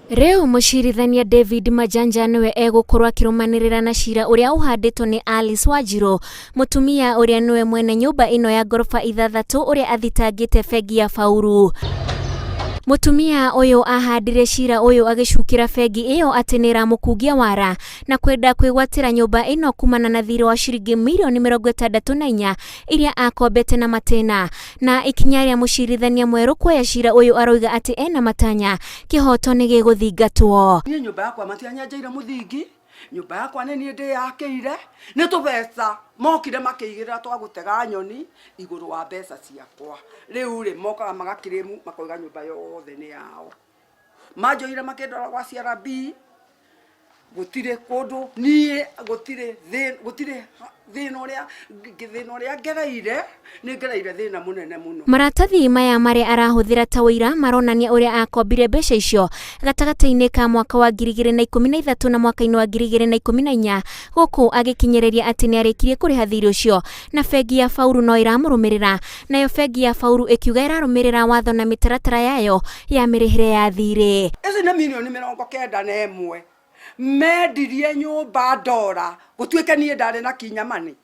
Rĩu mũcirithania David Majanja nĩwe egũkorwo akĩrũmanĩrĩra na cira ũrĩa ũhandĩtwo nĩ Alice Wanjiru, mũtumia ũrĩa nĩwe mwene nyũmba ĩno ya ngoroba ithathatũ ũrĩa athitangĩte bengi ya Faulu. Mũtumia ũyũ ahandire cira ũyũ agĩcukĩra bengi ĩyo atĩ nĩ ĩramũkungia wara na kwenda kwĩgwatĩra nyũmba ĩno kumana na thirĩ wa ciringi mirioni 64 iria akombete na matĩna. Na ikinya rĩa mũcirithania mwerũ kuoya cira ũyũ aroiga atĩ ena matanya kĩhoto nĩ gĩgũthingatwo. Niĩ nyũmba yakwa matianyenjeire mũthingi, nyũmba yakwa nĩ niĩ ndĩyakĩire, nĩ tũbeca mokire makĩigĩrĩra twa gũtega nyoni igũrũ wa mbeca ciakwa. Rĩu rĩ, mokaga magakirĩmu makoiga nyũmba yothe nĩ yao. Manjoire makĩndwara gwa CRB, gũtirĩ kũndũ niĩ gũtirĩ gũtirĩ thĩna ũrĩa thĩna ũrĩa ngereire, nĩ ngereire thĩna mũnene mũno. Maratathi maya marĩa arahũthĩra ta ũira maronania ũrĩa akombire mbeca icio gatagatĩ-inĩ ka mwaka wa 2013 na mwaka-inĩ wa 2014 gũkũ agĩkinyĩrĩria atĩ nĩ arĩkirie kũrĩha thirĩ ũcio na bengi ya Faulu no ĩramũrũmĩrĩra. Nayo bengi ya Faulu ĩkiuga ĩrarũmĩrĩra watho na mĩtaratara yayo ya mĩrĩhĩre ya thirĩ. Ici nĩ mirioni 91 mendirie nyũmba ndora gũtuĩke niĩ ndarĩ na kinyamani.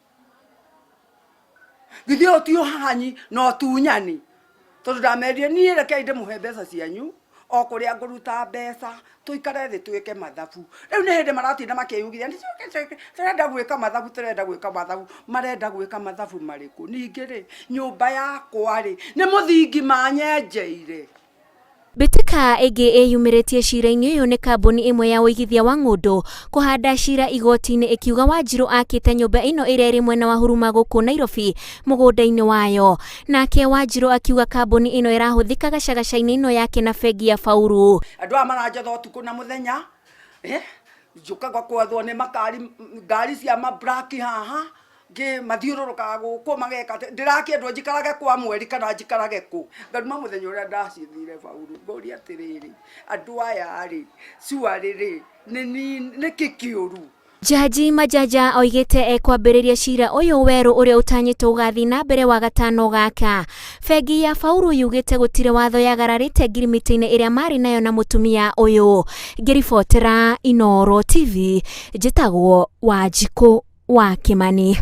Githĩ ũyũ ti ũhahanyi na ũtunyani? Tondũ ndamerire niĩ rekei ndĩmũhe mbeca cianyu o kũrĩa ngũruta mbeca tũikare thĩ twĩke mathabu. Rĩu nĩ hĩndĩ maratinda makĩyugithia tũrenda gwĩka mathabu tũrenda gwĩka mathabu. Marenda gwĩka mathabu marĩkũ? Ningĩ rĩ, nyũmba yakwa rĩ, nĩ mũthingi manyenjeire. Mbĩtĩka ĩngĩ ĩyumĩrĩtie cira-inĩ ũyũ nĩ kambuni ĩmwe ya ũigithia wa ng'ũndũ kũhanda cira igoti-inĩ ĩkiuga Wanjiru akĩte nyũmba ĩno ĩrĩa ĩrĩ mwena wa Huruma gũkũ Nairobi mũgũnda-inĩ wayo. Nake Wanjiru akiuga kambuni ĩno ĩrahũthĩka gacagaca-inĩ ĩno yake na bengi ya Faulu. Andũ aya maranjatha ũtukũ na mũthenya, eh, njũkaga kwathwo nĩ makari ngari cia mabraki haha ngĩ mathiũrũrũkaga gũkũ mageka atĩ ndĩrakĩendwo njikarage kwa mweri kana njikarage kũ. Ngaruma mũthenya ũrĩa ndacithire Faulu ngoria atĩrĩrĩ, andũ aya rĩ surely rĩ nĩkĩ kĩũru? Jaji Majanja oigĩte ekwambĩrĩria cira ũyũ werũ ũrĩa ũtanyĩtwo ũgathiĩ na mbere wagatano gaka. Bengi ya Faulu yugĩte gũtirĩ watho yagararĩte ngirimiti-inĩ ĩrĩa marĩ nayo na mũtumia ũyũ. Ngĩribotera Inooro TV, njĩtagwo Wanjikũ wa Kĩmani.